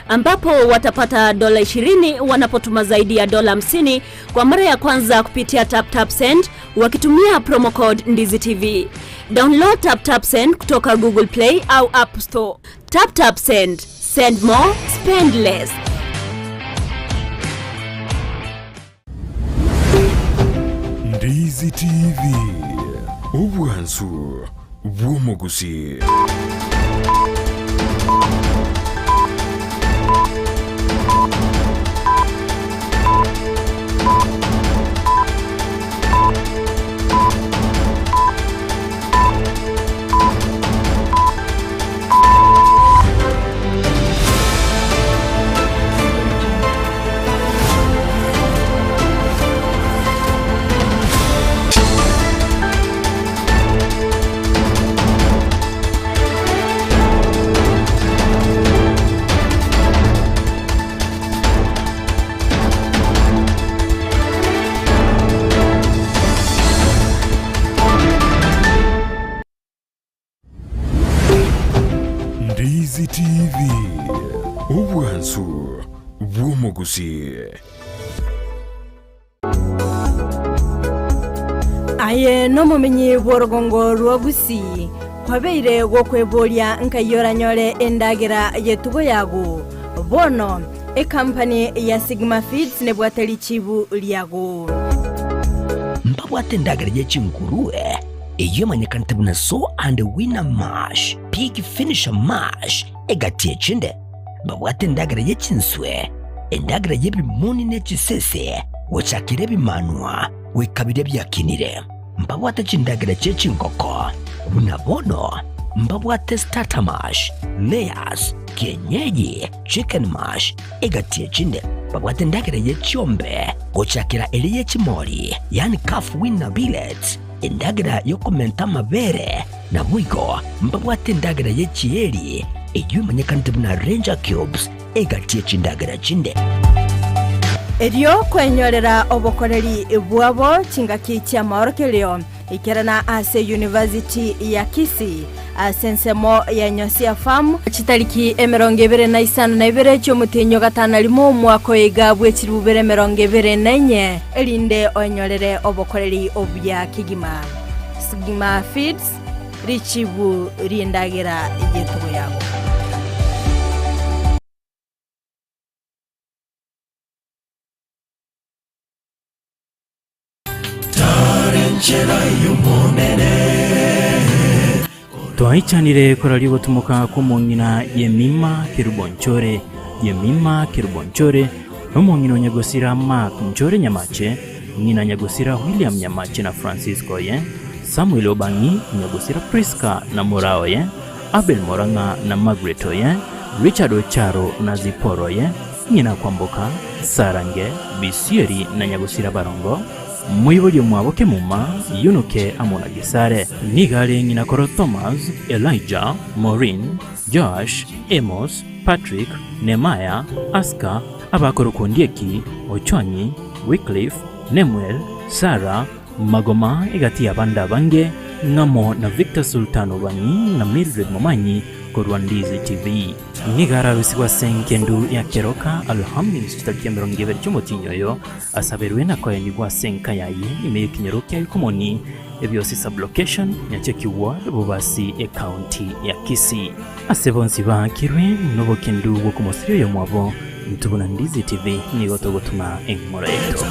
ambapo watapata dola 20 wanapotuma zaidi ya dola 50 kwa mara ya kwanza kupitia TapTap Send wakitumia promo code Ndizi TV. Download TapTap Send kutoka Google Play au App Store. TapTap Send. Send more, spend less. Ndizi TV, obwansu bw'omogusii. Ndizi TV, obwansu bw'omogusii. Aye nomomenyi bw'orogongo rwa Gusii, kwabeire gokweboria nkai oranyore endagera y'etugo yago. Bono, ekampani ya Sigma Feeds nebwate richibu riago. Mbabwate endagera ye chinkurue, eyio emanyekanete buna Sow and Winner Mash, Pig Finisher Mash, egati echinde. Mbabwate endagera ye chinswe, endagera y'ebimoni ne chisese, gochakera ebimanwa goika biria biakinire. Mbabwate chindagera chie chingoko, buna bono mbabwate starter mash, layers, kienyeji, chicken mash, egati echinde. Mbabwate endagera ye chiombe, gochakera eria ye chimori, yaani calf weaner pellets, endagera y'okomenta amabere, naboigo mbabwate endagera ye chieri, eyio emanyekanete buna ranger cubes, egati ye chindagera chinde. Erio kwenyorera obokoreri bwabo chingaki chi'amaorokererio, ikerana ase University ya Kisii ase ensemo ya Nyosia Farm, chitariki 25 chi'omotienyi o gatano na rimo omwaka oyo iga bwe chilifu bibere 24, erinde oenyorere obokoreri obuya kegima. Sigma Feeds, richibu ri'endagera y'etugo yago. Twaichanire koraria ogotumoka kw'omong'ina Yemima Kerubo Nchore, Yemima Kerubo Nchore, na omong'ina o nyagosira Mark Nchore Nyamache, ng'ina nyagosira William Nyamache na Francisco oye, Samuel Obang'i, nyagosira Prisca na mora oye, Abel Morang'a na Margaret oye, Richard Ocharo na Zipporah oye, ng'ina Kwamboka, Sarange, Bisieri na nyagosira Barongo, moibori omwabo Kemuma, Yunuke amo na Gesare. Nigo are ng'ina koro Thomas, Elijah, Maureen, Joash, Amos, Patrick, Nehemiah, Aska, abakorokwa Ondieki, Ochwangi, Wycliffe, Nemuel, Sarah, Magoma egati y'abande abange, ng'amo na Victor Sultan Obanyi na Mildred Momanyi korwa Ndizi TV. Nigo ararusigwe ase engendu ya Keroka Alhamis chitariki 20 chi'omotienyi oyo, asaberwe na koenigwa ase enka yaye ime y'ekenyoro kia Ikomoni, Ebiosi Sub-location, Nyacheki Ward, Bobasi, Ecounty ya Kisii. Ase bonsi baakirwe nobokendu bw'okomosiria oyomwabo, intwe buna Ndizi TV nigo togotuma eng'ora yaito.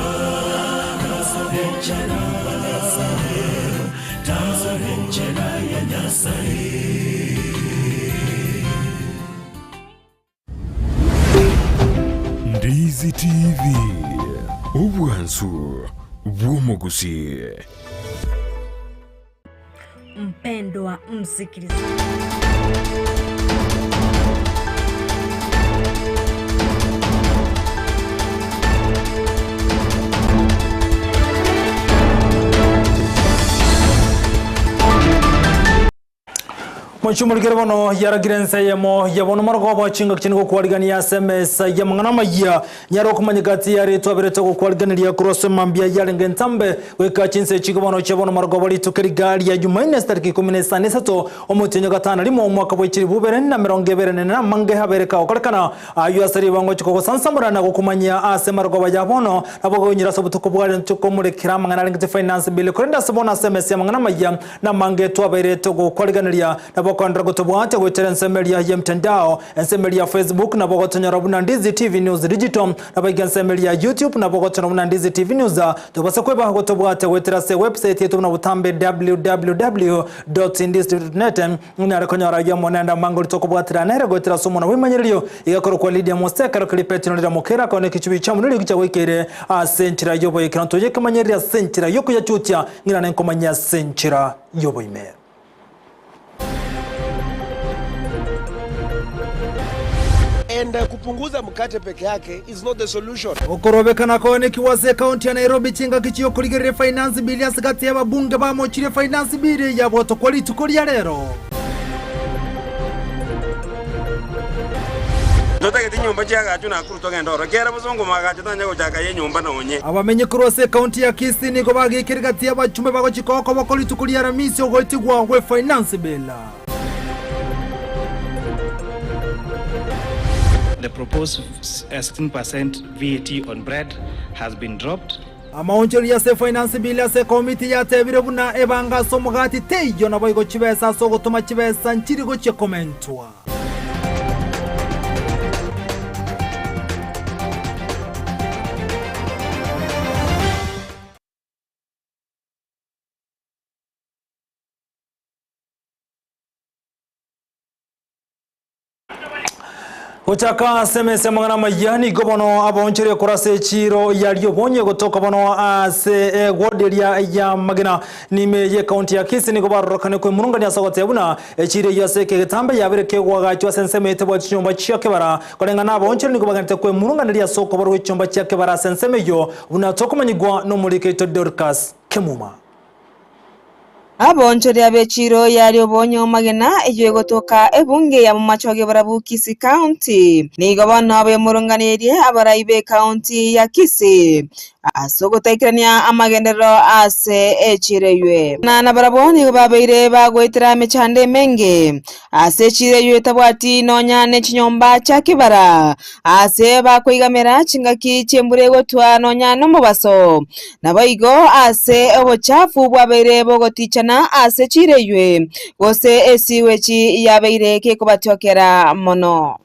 Ndizi TV, obwansu bw'omogusii. Mpendwa msikilizaji. Mochumorikere bono yaragire ense eyemo ya bono marogoba chingaki chinde gokwarigania ase emesa y'amang'ana amayia. Nyare okomanya gati yaretwe aberete gokwariganeria korwa ase mambia yarenge entambe goika chinsa echi igo bono chia bono marogoba rituko riga ria Jumaine ase tariki ikomi na isano na isato omotienyi o gatano rimo omwaka bwe chilifu ibere na emerongo ebere na ene namange abere kagokorekana ayio ase ribango ochia kogosansamora na gokomanyia ase marogoba ya bono nabo gonyira ase obotuko bware ntoche komorekera amang'ana arengete finance bill korende ase bono ase emesa y'amang'ana amayia Namange twabeire togokwariganeria, nabo okondora gotobwatia goetera ensemo eria y'emtandao, ensemo eria ya Facebook, nabo ogotonyora buna Ndizi TV News Digital, nabo iga ensemo eria ya YouTube, nabo ogotonyora buna Ndizi TV News. Tobasa kweba gotobwatia goetera ase ewebsite yaito buna botambe www.ndizitv.net, onyare konyora ayio amo naende amange oria tokobwatera nere goetera ase omonwa bw'emanyererio, iga korokwa Lydia Mose, ekero keria Petero rira mokera akona ekechubi chiamonwa erio gichagoikeire ase enchera y'oboyekero ntoye ekemanyererio ase enchera y'okoyachutia. Ng'ina nenkomanyie ase enchera y'oboime. And kupunguza mkate peke yake is not the solution. Okorobekana koonekigwe ase ekaunti ya Nairobi chingaki chi'okorigereria Finance Bill ase gati y'ababunge bamochirie Finance Bill eye yabwatokwa rituko ria rero. Totagete nyomba chiagachwe Nakuru togende ororo. Kera bosongo magacho tanya gochaka ye nyomba nonye. Abamenyi korwa ase ekaunti ya Kisii nigo bageikire gati y'abachumbe bagochika okoboko rituko ria Aramisi ogoetigwa gwe Finance Bill. The proposed 16% VAT on bread has been dropped. Amaonchoreria ase Finance Bill ase ekomiti yatebire buna ebanga ase omogati teiyo naboigo chibesa ase ogotoma chibesa nchiri gochia komentwa. Gochaka ase emesa y'amang'ana amaya nigo bono abaonchoria korwa ase echiiro ya Riobonye gotoka bono ase eward eria ya Magena Nime y'Ekaunti ya Kisii nigo barorokane kwemurungania ase ogoteba buna echiiro eyio ase ekegetambe yabere kegoagachwa ase ensemo etebwati chinyomba chia kebara. Koreng'ana abaonchori nigo bagenderete kwemurunganeria ase okoborwa gwe chinyomba chia kebara ase ensemo eyio buna tokomanyigwa nomoriki oito Dorcas Kemuma. Abaonchoria b'echiiro ya Riobonyo Magena eyio egotoka ebunge ya Bomachoge Borabu Kisii County nigo bono bemurunganeirie abarai b'ecounty ya Kisii Ase ogotaikerania amagenderero ase echiiro eywe. Na nabarabwo nigo babeire bagoetera emechando emenge ase echiiro eywe etabwati nonya ne chinyomba chia kebara, aase bakoigamera chingaki chi'embura egotwa nonya nomobaso. Naboigo ase obochafu bwabeire bogotichana ase echiiro eywe, gose esiwechi yabeire kekobatokera mono.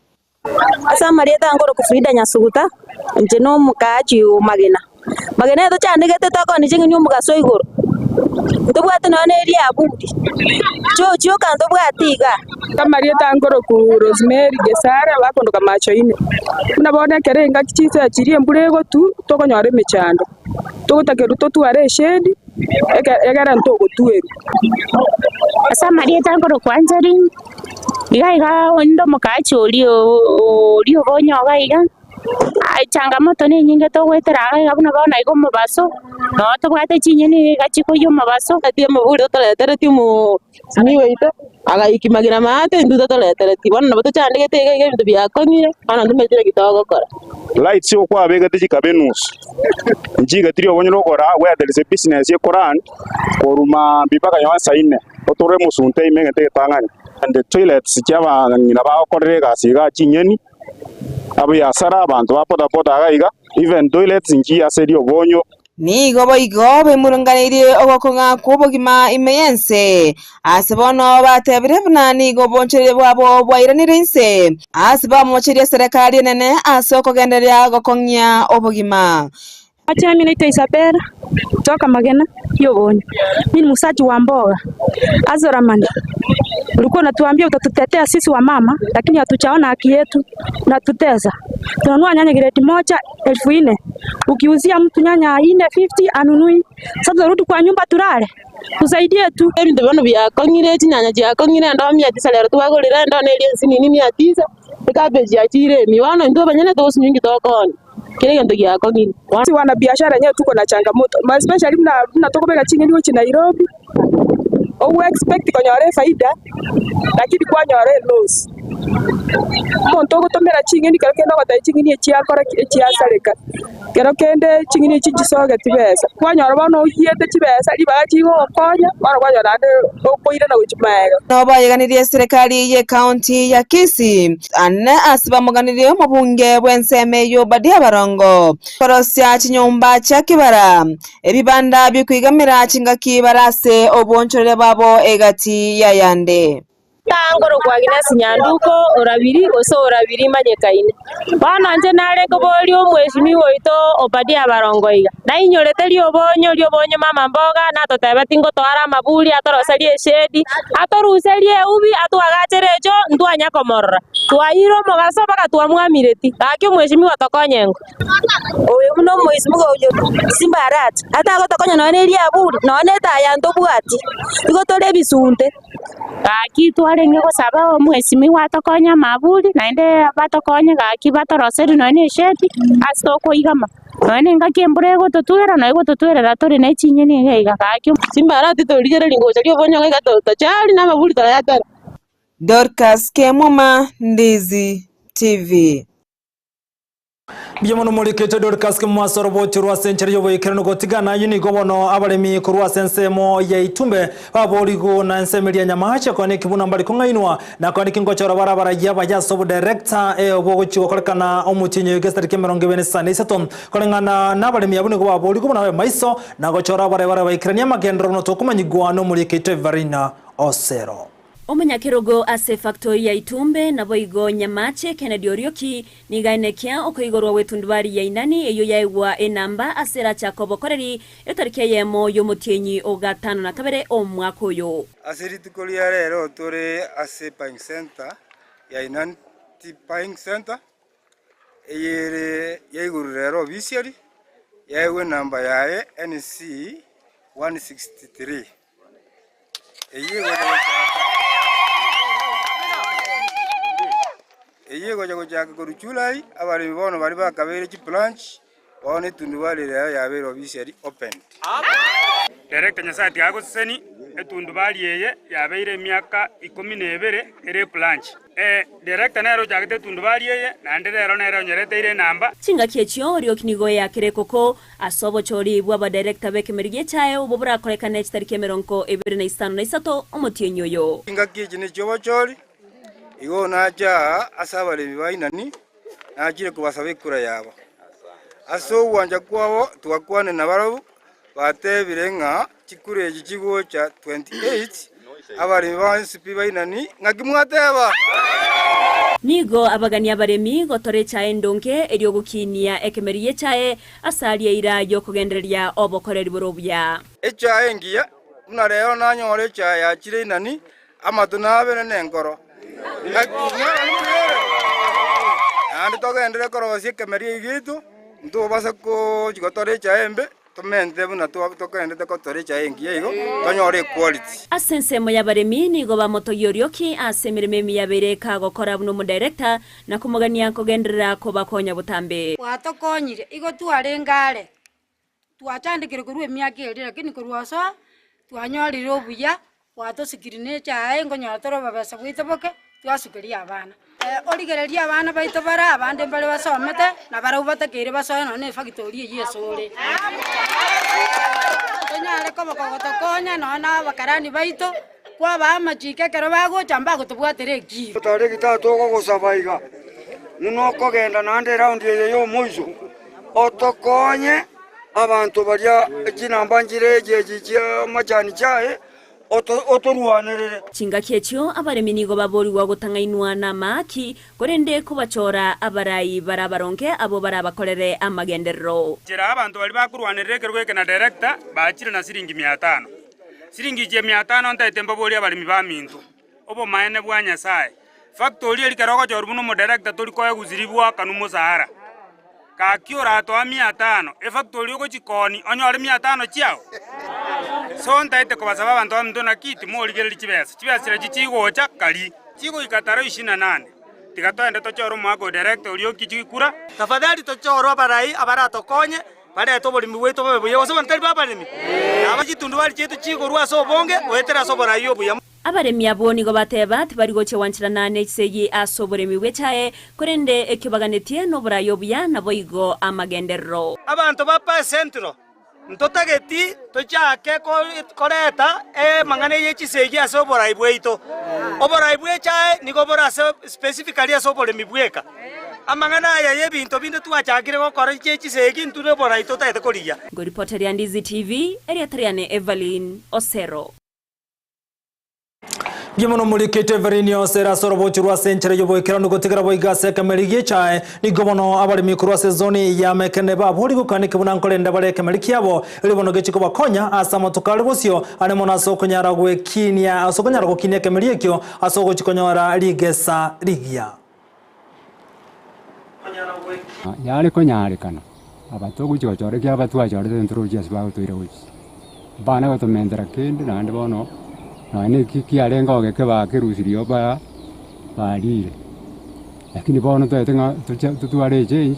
Ase amarieta nkorokwa Frida Nyasuguta, inche na omokaachi o Magena. Magena eye tochandegete tokoonia ching'eni omogaso igoro, ntobwate nonya na eriaburi, chiochi oka ntobwate igaa. Amarieta nkorokwa Rosemary Gesare bakondoka Machoine. Buna bono ekero engaki chinsa chiria embura egotwa, tokonyora emechando, togotakerwa totware eshedi egere ntogotwerwa. Ase amarieta nkorokwa Angeline. Iga iga onde omokaachi oria oria obonye iga iga, changamoto nenyinge togoetera iga iga buna bono iga omobaso, noo tobwate chinyeni iga chikoiywa omobaso. Omobori totoretereti omosinyi oito, agaiki magena maate intwe totoretereti, bono nabo tochandegete iga iga ebinto biakong'ire, bono ntomanyeti naki togokora. Lights okwabegete chikaba enusu, nchigetiri obonyene okora where there is a business ekorun korwa maambia mpaka nonye saa inne. Otore omosunte ime egento egetang'ani. And toilets chi'abang'ina bagokorera egasi igaa chinyeni, abiasara, abanto ba boda boda iga iga, even toilets nchiya ase riobonyo. Nigo boigo bemurunganeirie ogokong'a kw'obogima ime y'ense, ase bono batebire buna nigo obonchoreria bwabo bwairanire inse, ase bamocheria serekari enene ase okogendereria gokong'ia obogima. Machemi naitwa Isabella kutoka Magena y'Obonyo. Mimi ni muuzaji wa mboga. Azoramani, ulikuwa unatuambia utatutetea sisi wamama, lakini hatujaona haki yetu, unatutesa. Tunanunua nyanya gredi moja 4,000 ukiuzia mtu nyanya 4.50 hanunui. Sasa tutarudi kwa nyumba tulale? Tusaidie tu. Ebinto bono biakong'ire, chinyanya chiakong'ire, endoo mia tisa rero twagorire endoo neria ensinini mia tisa, ecabbage yachire emiya. Bono intwe abanyene togosinywa inki tokoonia. Kera egento giakong'ire. Sisi wana biashara enyewe tuko na changamoto ma especially buna buna tokobeka ching'eni gochia Nairobi. Ogo expect konyora efaida lakini kwanyora eloss. Omonto ogotomera ching'eni kero kende ogoteba ching'eni echi akora ki? Echiasareka. Kero kende ching'eni echi chisogeti besa, kwanyora bono oyiete chibesa ribaga chigogokonya, bono kwanyora naende okoirana gochia magega. Nobayeganirie eserekari y'ecounty ya Kisii ane ase bamoganirie omobunge bw'ensemo eyio Obadia Barongo korosia chinyomba chia kibara, ebibanda biokoigamera chingaki bare ase oboonchoreria bwabo egati y'ayande. Tangorokwa Agnes Nyanduko orabiri gose orabiri manyekaine. Bono inche nare nkoboria omweshimiwa oito Obadia Barongo iga, nainyorete riobonyo riobonyo mama mboga natotebeti ngotoare amaburi atoroserie eshedi, atoruserie eubi atwagachere echo ntwanya komorora. Twaeire omogaso mpaka twamwamireti. Gaki omweshimiwa tokonye engo. Oyo buna omoisimuga oyo Simba Arati, atagotokonya nonya ne riaburi, nonya ne etaya ntobwati, igo tore ebisunte. Gaki twarenge gosaba omwesimigwa atokonye amaburi, naende batokonye gaki batoroserie nonya na esheti ase tokoigama, nonya na engaki embura egototwera nonya egototwerera tore ne chinyeni iga iga gaki. Chimbarati torigereria gocha riobonyo iga tochari na amaburi torayatare. Dorcas Kemuma, Ndizi TV. Mbuya mono morikete Dorcas Kimwasa orobochi rwa ase enchera y'oboikeranu gotigana ayio nigo bono abaremi korwa ase ensemo ya Itumbe baborigwe na ensemo eria Nyamache konya ekibuna mbari kong'ainwa na konya kingochora bare abarayia abaye ase obodirector obogochi gokorekana omotienyi oyo gesitariki 28 koreng'ana na abaremi abwo nigo baborigwe buna babe maiso na gochora abare bare baikeranie amagenderero buna tokomanyigwa nomorikeito Everina Osero. Omonyakerogo ase efactori ya Itumbe, naboigo Nyamache Kennedy Orioki, nigo aenekia okoigorwa gw'etundubari ya Inani eyio yaegwa enamba ase erachake obokoreri etariki eyemo y'omotienyi o gatano na kabere omwaka oyo. Ase rituko ria rero tore ase Buying Center ya Inani Tea Buying Center, eyere yaigorwe rero officially, yaegwa enamba yaye NC 163. Eyio egocha gochaka korwa July, abaremi bono baria bakabeire chibranch, bono etundubari ere yabeire officially opened. Director Nyasaye tiga agoseseni, etundubari eye yabeire emiaka ikomi na ebere ere ebranch. Director nere ochagete etundubari eye, naende rero nere onyereteire enamba. Chingaki echio Orioki nigo eakire ekoko Ase obochori bw'abadirector b'ekemeri gi'echae obwo borakorekane chitariki 25 omotienyi oyo. Chingaki echi nechi'obochori, igo nache aa ase abaremi ba inani, nachire kobasaba ekura yabo. Ase ogwancha kwabo twakwane nabarabwo, batebire ng'a chikura echi chigocha 28, abaremi bonsi pi ba inani, ng'aki mwateba? Nigo abagani abaremi gotora echae endonge erio gokinia ekemeri gi'echae Ase aria eira y'okogendereria obokoreri bore obuya. Echae engiya, buna rero nanyore echae yachire inani, amato nabere nenkoro. Naende togenderere korosia ekemeria eki giaito, ntobasa gochia gotora echae embe, tomente buna togenderete gotora echae engiya igo, tonyore equality. Ase ensemo y'abaremi nigo bamotogia Orioki ase emeremo emiya abeire kagokora buna omodirector na komogania kogenderera kobakonya botambe. Gwatokonyire, igo twarenge are, twachandekire korwa emiaka eria lakini korwa osoa twanyorire obuya, gwatosukirie na echae nkonyora tore obobesa bwaito boke, twasukeria abana. Origererie abana baito bare abande mbare basomete, na barabwo batakeire basoe nonya na efactory eyio esore. Tonyare koba kogotokonya nonya na abakarani baito. Kwabaa amachiko ekero bagocha mbagotobwatera ekiina. Tariki tatogogosaba iga, buna okogenda naende eraundi eye y'omoiso, otokonye abanto baria chinamba nchire echi echi chi'amachani chiaye, otorwanerere. Chingaki echio abaremi nigo baborigwa gotang'ainwa namaaki, korende kobachora abarai bare abaronge abwo barabakorere amagenderero. Inchera abanto baria bakorwanerera ekerogo eke na director bachire na siringi mia tano. Siringi echi emia tano ntaete mbaborie abaremi baminto, obomaene bwa Nyasae. Factory eria ekero ogochorwa buna omodirector tori koegwa chiribu akanwa mosahara. Gaki oratoa mia tano, efactory ogochikoni onyore mia tano chiao? So ntaete kobasaba abanto baminto naki timorigereria chibesa, chibesa chiria chigocha kari. Chigoika tarehe ishirini na nane, tiga toende tochore omwaka o director oria oki chikura. Tafadhali tochorwe abarai abaratokonye. Barete oboremi bwaito bobe buya, gose bono tari babaremi? Nabo chitundubari chiaito chigorwe ase obonge goetera ase oboraai obuya. Abaremi abwo nigo bateba tibari gochia gwancherana ne chisegi ase oboremi bw'echae, korende ekio baganetie noboraai obuya naboigo amagenderero. Abanto ba Pae Central, ntotageti tochake koreta amang'ana ye chisegi ase oboraai bwaito. Oboraai bw'echae nigo bore ase specifically ase oboremi bweka. Amang'ana aya y'ebinto binde twachakire gokora chie chisegi intwe noborai totagete korigia. Ngoripoteria Ndizi TV, erieta riane Evelyn Osero. Mbuya mono morikete Evelyn Osero ase orobocho rwa ase enchera y'oboikeranu gotigera boigo ase ekemeri gi'echae. Nigo bono abaremi korwa ase ezoni ya Mekene babori gokaneke buna nkorenda bare ekemeri kiabo erio bono gechi kobakonya ase amatuko are bosio are mono ase okonyara gwekinia ase okonyara gokinia ekemeri ekio ase ogochi konyora rigesa rigiya. Yare konyarekana, abatogochia gochora ekiagera batwachorete ntorochi ase bagotoira gochia. Mbana gotomentera kende naende bono, nonya na eki kiarenge ogeke bakerusirie oo ba barire. Lakini bono toete ng'a toche totware echange,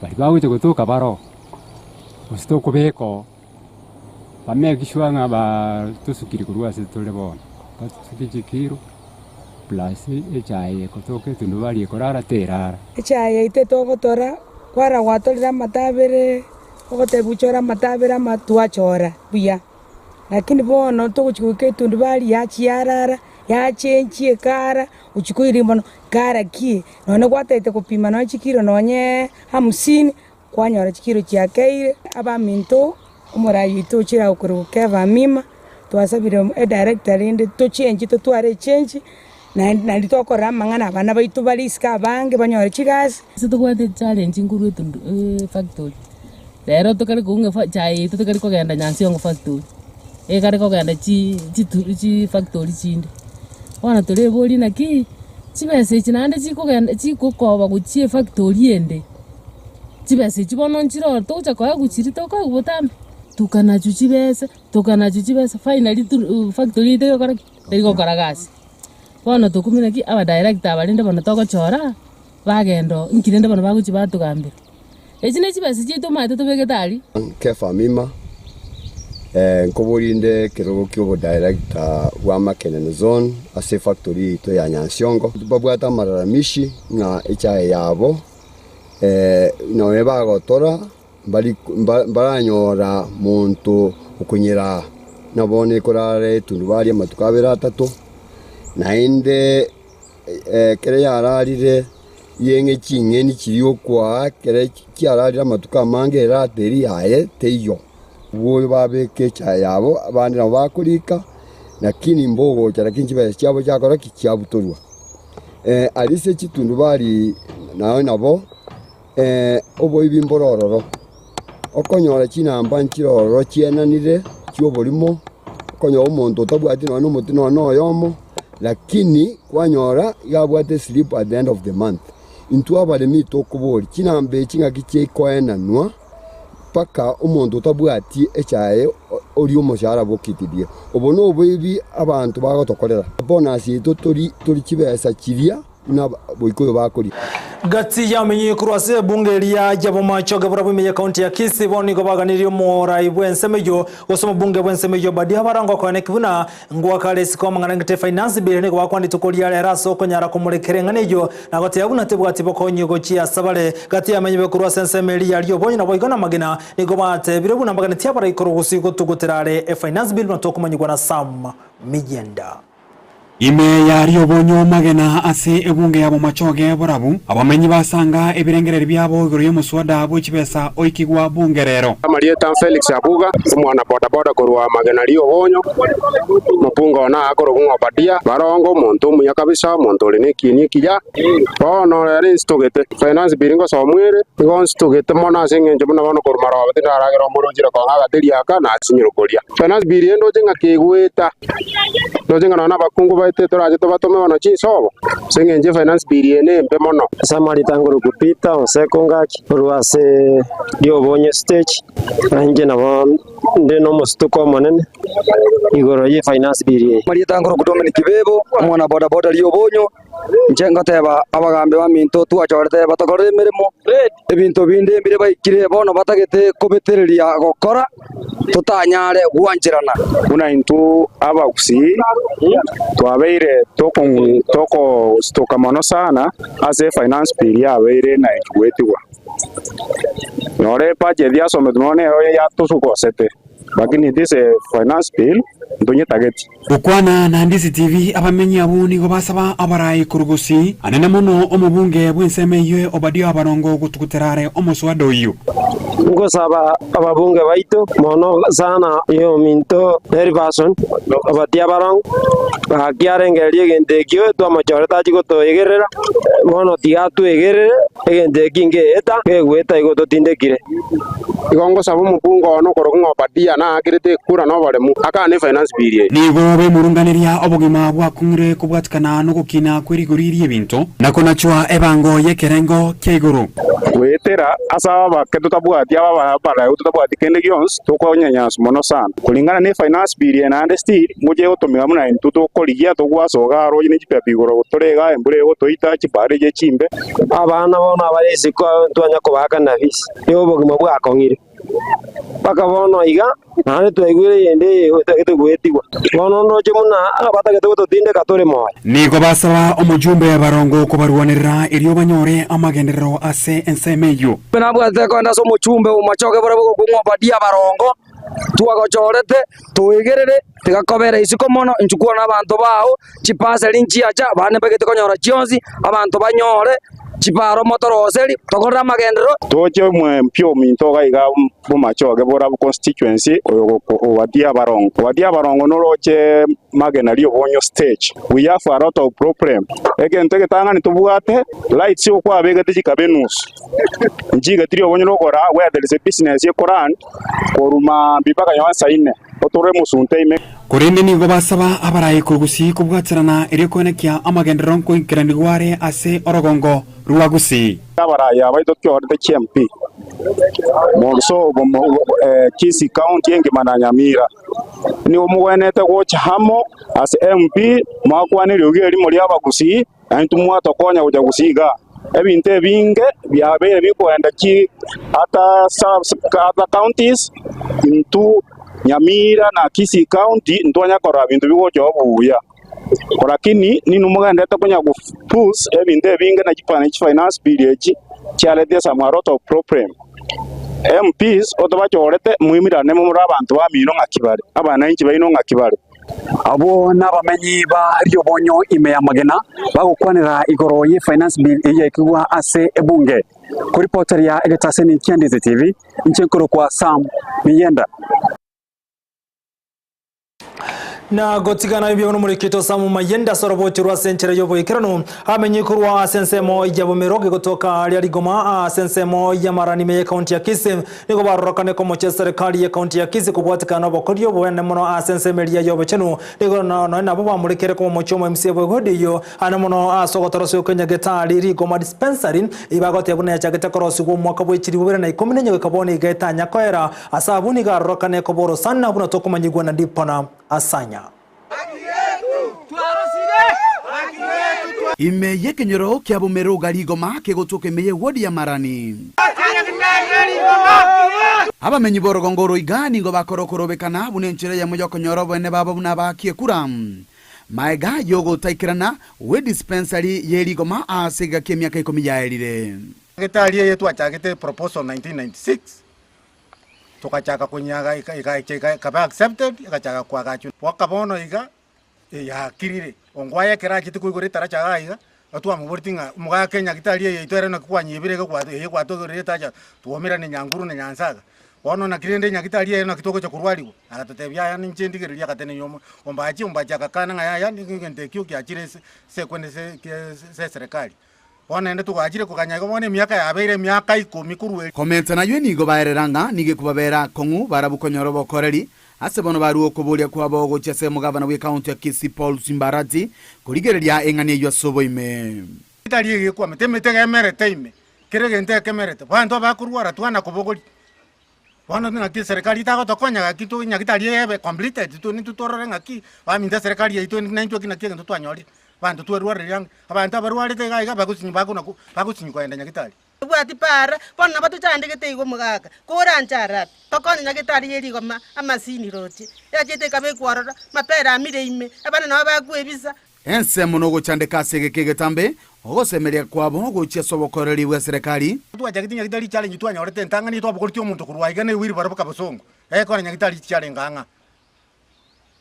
baria bagocha gotoka baroo, gose tokobeka oo, ba make sure ng'a baa tosukire korwa ase tore bono, batosukie chikiro. Plus echae eye ekotoka etundubari ekorara terara. Echae yaito etogotora, kwara gwatorire amato abere, ogotebiwa chora amato abere ama twachora buya. Lakini bono togochia goika etundubari yachia yarara, yachenchia ekara, ochia koiria mono, kara ki? Nonye gwataete gopima nonye chikiro nonye hamsini, kwanyora chikiro chiakeire. Abaminto, omorai oito ochire agokorwa Keva Amima, twasabire edirector rende tochenchie totware echenji, naende naende tokorora amang'ana abana baito bare isiko abange banyore chigasi. Ase tobwate challenge nkorwa etundu efactory, rero tokare koung'a efa echae yaito tokare kogenda Nyansiongo factory, ekare kogenda chi chitu chifactory chinde. Bono toreborie naki, chibesa echi naende chikogenda chikokoba gochia efactory ende, chibesa echi bono nchire ororo togocha koegwa chiria tokoegwa botambe, tokanachwa chibesa, tokanachwa chibesa finally tu factory yaito egokora ki? Teri gokora gasi. Bono tokumia naki abadirector aba rende bono togochora, bagenda oo, inki rende bono bagochia batogambera. Echi ne chibesa chiaito omanyete tobegete aria. Kefa Amima, nkoborinde ekerogo ki'obodirector bwa Makenene Zone ase efactory yaito ya Nyansiongo. Babwate amalalamishi ng'a echae yabo Nonya bagotora, mbaranyora monto okonyeraa, na bono ekorara etundubari amatuko abere atato, naende ekero yararire yeng'e ching'eni chiria okoaa ekero chiararire amatuko amange erate eria yaye teiyo. Obwo babeka echae yabo, abande nabo bakorika, lakini mbogocha lakini chibesa chiabo chiakora ki? Chiabutorwa. Aria ase chitundubari naye nabo oboibi mbore ororo, okonyora chinamba nchire ororo chienanire chi'oborimo, okonyora omonto otabwati nonye na omotwe nonye na oyomo, lakini kwanyora iga abwate eslip at the end of the month. Intwe abaremi tokoboria, chinamba echi ng'aki chiakoenanwa. Mpaka omonto otabwati echaye oria omoshahara bw'okitirie. Obo noboibi abanto bagotokorera. Bonus yaito tori tori chibesa chiria buna Boikoyo bakoria. Gati y'amenyi korwa ase ebunge eria ya Bomachoge barabwo ime y'ekaunti ya Kisii bono nigo baganirie omorai bw'ensemo eyio gose omobunge bw'ensemo eyio Obadia Abarango okoeneki buna Ngoaka are isiko amang'ana ng'ete Finance Bill nigo bakwana rituko ria rero ase okonyara komorekera eng'ana eyio na goteba buna tebwati bokonyi gochia asabare. Gati y'amenyi be korwa ase ensemo eria ya riobonyi naboigo namagena nigo batebire buna mbaganetie abarai korwa gusii gotugutera are eFinance Bill buna tokomanyigwa na Sam Miyienda. Ime ya riobonyo magena ase ebunge ya Bomachoge borabu, abamenyi basanga ebirengererio biabo igoro y'omoswada bwe chibesa oikigwa bunge rero. Amarieta Felix Abuga, omwana bodaboda korwa Magena ri'Obonyo, omopunga one akorokwa ng'a Obadia, barongo, omonto omuya kabisa, omonto ore nekieni ekiya. Bono rero insitogete, finance bill ngosomwa ere, igo nsitogete mono ase eng'encho buna bono korwa maroba tindaragera omoro ochire kong'a agateri aka, nasinyire koria. Finance bill eye ndoche ng'a kegoeta. Ndoche ng'a nonya nabakungu baito torache tobatome bono chinsobo, ase engencho efinance bill eye nembe mono. Ase amarieta ngoroku Peter Onseko Ngaki korwa ase Riobonyo Stage, na inche nabo Inde nomosituko omonene igoro ye finance bill eye. Marieta nkorokwa Dominic Bebo, omwana boda boda ri'obonyo, inche ngoteba abagambi baminto twachorete batokorere emeremo, ebinto binde mbire baikire bono batagete kobetereria gokora, totanyare gwancherana. Buna intwe abagusii twabeire tokosituka mono sana ase efinance bill yabeire na goetigwa. Nore ebudget yasometwe nonya nero yatosugosete lakini this finance bill ntonyetageti. Gokwana na Ndizi TV, abamenyi abwo nigo basaba abarai korwa Gusii, anene mono omobunge bw'ensemo eyio Obadia Abarongo gotugutera are omoswada oyio. Ngosaba ababunge baito mono sana ominto Nelson Obadia Abarongo, gaki arengererie egento ekio twamochorete achie gotoegerera, bono tiga atwegerere egento eki ngeeta, kegoeta igo totindekire. Igo ngosaba omobunge one okorokwa ng'a Obadia naakerete ekura na oboremu, akane efinance bill eye. Nigo bemurunganeria obogima bwakong'ire kobwatikana nogokina kwe rigori ri'ebinto, na konachwa ebango y'ekerengo kia igoro. Goetera ase abake totabwati aba abareu totabwati kende gionsi, tokonyanyaswa mono sana. Kulingana ne finance bill eye naende still ngochia egotomeka buna intwe tokorigia togwasoka aro onye ne chipepa igoro tore igaa embura egotoita chibare echi chimbe. Abana bono abare isiko ntwanya kobaakana fees. Nigo obogima bwakong'ire mpaka bono iga, naende twaigwire eyende eye etagete goetigwa. Bono ndoche buna abatagete gototindeka tore moyo. Nigo basaba omojumbe barongo kobarwanerera erio banyore amagenderero ase ensemo eyio. Nabwatete kogenda ase omochumbe omochoge borabwo gokong'wa Obadia barongo, twagochorete, toegerere, tiga kobera isiko mono, inchuo kwana abanto bao, chipaseri nchiacha, abande mbagete konyora chionsi, abanto banyore chiparo motoroseri, tokorere amagenderero. Toche omwempia ominto iga iga bomachoge borabu constituency oyo Obadia Abarongo. Obadia Abarongo noroche magena ri'obonyo stage. We have a lot of problem. Egento egetang'ani tobwate lights okwabegete chikaba enusu. Nchigetiri obonyo nokora where there is a business ekorun korwa maambia mpaka nonye saa inne otore omosunte ime. Korende nigo basaba abarai korwa Gusii kobwaterana erio koenekia amagenderero nkoikeranigwa are ase orogongo rwa Gusii. Abarai aba tochorete chi MP morso Kisii County engima na Nyamira nigo mogwenerete gocha amo ase MP mwakwane eriogi erimo ri'Abagusii na intwe mwatokonya gocha Gusii igaa. Ebinto ebinge biabeire bikoenda chi other sub other counties intwe Nyamira na Kisii County ntwanya korora binto bigocha obuya. Lakini ninwe mogenderete konya go push ebinto ebinge na chi finance bill echi chiaretire some a lot of problem. MPs otobachorete moimirane more abanto bamino ng'aki bare, abananchi baino ng'aki bare. Abwo nabamenyi ba riobonyo ime y'amagena bagokwanera igoro ye Finance Bill eyio yaikigwa ase ebunge. Koripoteria egetaseni kia Ndizi TV, inche nkorokwa Sam Miyenda. Na gotigana ebio nomorikito Sam Mayende ase orobochi rwa ase enchera y'oboikeranu amenyi korwa ase ensemo ya Bomero gegotoka aria Rigoma ase ensemo ya Marani ime y'ekaunti ya Kisii Nigo barorokane komochia eserekari y'ekaunti ya Kisii kobwatikana nobokori obonene mono ase ensemo eria y'obochenu. Nigo nonya nabo bamorekere komomochia omo MCA bw'ewodi eyio ane mono ase ogotorosia okw'enyagetari Rigoma Dispensary eyio bagoteba buna yachagete korosigwa omwaka bwe chilifu bibere na ikomi na enye goika bono iga etanya koera. Ase abwo nigo arorokane koba orosana buna tokomanyigwa na Dipona Asanya. Ime y'ekenyoro kia Bomeroga rigoma kegotoka ime y'ewodi ya Marani. Abamenyi b'orogongo oro iga nigo bakora okorobekana buna enchera eyemo y'okonyora oboene babo buna abaaki ekura. Maega y'ogotaikerana gwe dispensary ye rigoma ase egeka ki'emiaka ikomi yaerire. Getari eye twachagete proposal 1996 Togachaka konyaga egacha ekaba accepted egachaka koagachwa mpaka bono iga yakirire. Ongwae ekero achete koigora etaracha iga iga, twamoboretie ng'a omogaka enyagitari eye yaito ere naki kwanyebire iga gwa eye gwatogerire etacha twaumerane Nyanguru na Nyansaga. Bono naki rende enyagitari eye naki togocha korwariwa? Agatotebia yaya ninche ndigereria agatenenia omo ombachi ombachi agakana ng'a yaya nigo egento ekio giachire ase ase ekwende ase eserekari. Bono naende togachire koganya igo bono emiaka yabeire emiaka ikomi korwa erio. Komenta nayio nigo baerera ng'a nigo ekobabera akong'u barabwo konyora obokoreri, ase bono barue okoboria kwabo gochia ase omogavana bw'ekaunti ya Kisii Paul Simbarati korigereria eng'ana eyio ase oboime. Tari egekwamete, emete egemerete ime, kera egento ekemerete, abanto abakorwara twana kobogoria. Bono naki eserekari etagotokonya gaki to nyagitari ebe completed to nintwe torore ng'aki, baminto eserekari yaito naintwe eki naki egento twanyorire. Abanto twerwarire ang'e, abanto abarwarete iga iga bagosinyu bakona ko bagosinyu kogenda nyagitari. Tobwati para, bono nabo tochandegete igo omogaka, koranche arabi, tokonye nyagetari ye rigoma amasini roche, yachete ekabekwa ororo, mapera amire ime, abana nabo bakwebisa. Ensemo nogochandeka ase egeka egetambe, ogosemeria kwabo gochia ase obokoreri bw'eserekari. Twachagete nyagitari challenge twanyorete entang'ani twabogoretie omonto korwa aiga ne wheelbarrow baka bosongo, ekore nyagitari chiarenge ang'a.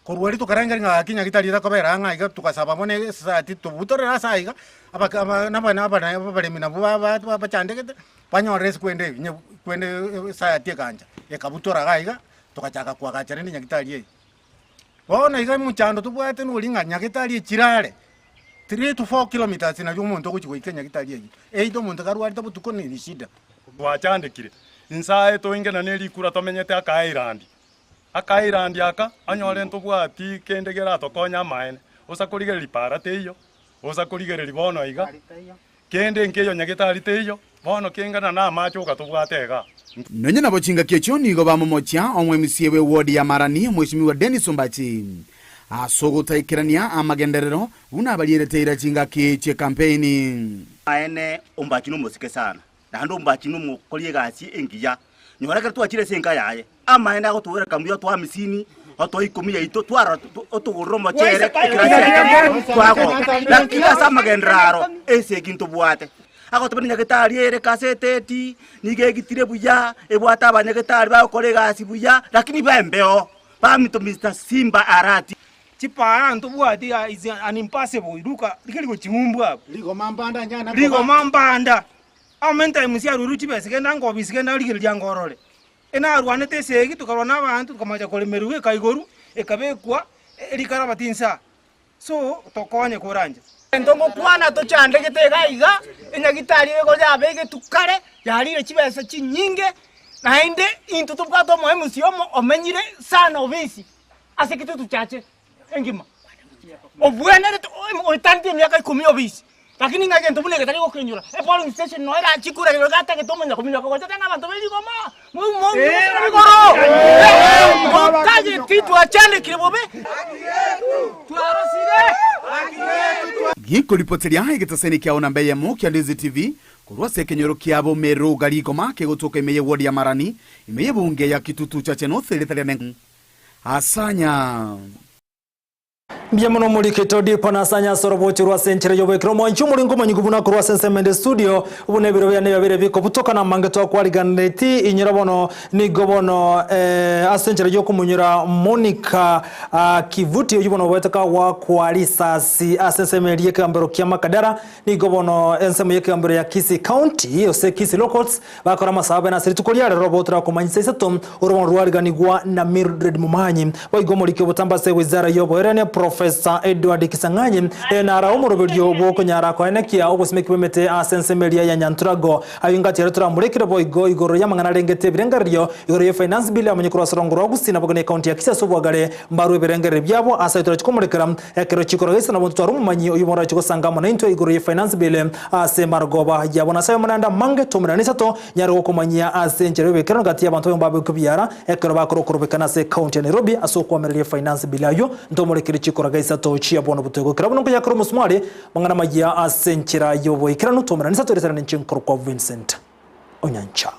Korwa erio tokarengereria ng'a gaki nyagitari etakobera ang'e aiga, togasaba bono esociety tobutorere ase aiga, abaka aba nabana abana abaremi nabwo ba- ba bachandegete, banyorere ase kwenda ebi kwenda esociety egancha, ekabutora iga aiga, togachaka koagacha rende nyagitari eye. Bono iga omochando tobwate noria ng'a nyagitari echire are, three to four kilometres nario omonto ogochi goika enyagitari eywo, either omonto karwarete botuko ne eshida. Twachandekire, inse aye toingena ne rikura tomenyete aka island. Akairandi aka, onyore ntobwati kende keratokonye amaene, osa korigereria para teiyo, osa korigereria bono iga, kende nkeiyo nyagetari teiyo, bono kengana namache ogatobwate igaa. Nonya nabo chingaki echio nigo bamomochia omwemisia bw'ewodi ya Marani, Omweshimiwa Dennis Ombachi, ase ogotaikerania amagenderero buna abarierete eira chingaki chi'ekampeini. Amaene, Ombachi nomosike sana, naende Ombachi nomokori egasi engiya. Nyora ekero twachire ase enka yaye, amaene agotwereka mbuya otoa amisini, otoa ikomi yaito, twarora otogorere omochere ekero ase twagoka. Lakini ase amagenderero aro, esegi ntobwate. Agoteba nyagetari ere kaseteti, nigo egitire buya, ebwate abanyagetari bagokora egasi buya, lakini bembeo, baminto Mister Simba Arati. Chipara ntobwati iga is an impassable, ruka rigeri gochiumbwa abwo. Rigoma mbanda nyana Rigoma mbanda. Amo times arurwe chibesa genda ngobisi genda rigereria ngorore. Enarwanete esegi tokarwana na abanto tokamanya koremerwa ekaigorwa ekabekwa rikarabati insaa. So tokonye koranche. Egento ngokwana tochandegete iga iga, enyagitari eye igo yabegetwe kare, yarire chibesa chinyinge, naende intwe tobwate omoemusi omo omenyire sana obisi ase kitutu chache engima. Obwenerete oetaneti emiaka ikomi obisi, lakini ng'a egento buna eke tari gokenyora, epolling station noyo erachie kura igoro gatagete omanya kominyoka gocha tari na abanto be rigoma, moumokera igoro, motageti twachandekire bobe, twarosire. Gikoripoteria egetaseni kiao namba eyemo kia Ndizi TV korwa ase ekenyoro kiabo Meruga Rigoma kegotoka ime ye ward ya Marani ime y'ebunge ya Kitutu Chache North erieta riane Asanya. Mbuya mono omorikete Odipo na Asanya ase orobocho rwa ase enchera y'oboekero omwanchi omoringo omonyigu buna korwa ase ensemo ende studio buna ebiro biane biabeire bikobutoka na amange twakwariganereti inyora bono nigo bono eh, ase enchera y'okomonyora Monica ah, Kivuti oyio bono oboete kagwakwa risasi ase ensemo eria y'ekegambero kia Makadara nigo bono ensemo y'ekegambero ya Kisii County ose Kisii Law Courts Bakora amasabo abene ase rituko ria rero botorakomanyisa isato, orobono rwariganigwa na Mildred Momanyi. Boigo omoriki obotambe ase wizara y'oboerania Professor Edward Kisang'anyi ere nara omoroberio bw'okonyara koenekia obosimeki bw'emete ase ensemo eria ya Nyanturago. Ayio ngati ere toramorekere boigo igoro y'amang'ana arengete ebirengererio igoro ye Finance Bill amanye korwa ase orongo rwa Gusii naboigo ne County ya Kisii ase obwagare mbarwe ebirengererio biabo ase ayio torachi komorekera Ekero chikoro gese nabo ntotware omomanyi oyio morache gosanga amo naintwe igoro ye Finance Bill ase marogoba yabo. Nase aye omonanda mange tomerane isato nyare gokomanyia ase enchera y'oboikeranu gati y'abanto baye babe kobiara ekero bakora okorobekana ase ecounty ya Nairobi ase okoamereria Finance Bill ayio ntomorekere chikoro ga isato chia bono botoigo kera buna nkoyakora omosumari mang'ana mayia ase enchera y'oboikeranu tomerane isato erisarane inche nkorokwa Vincent Onyancha.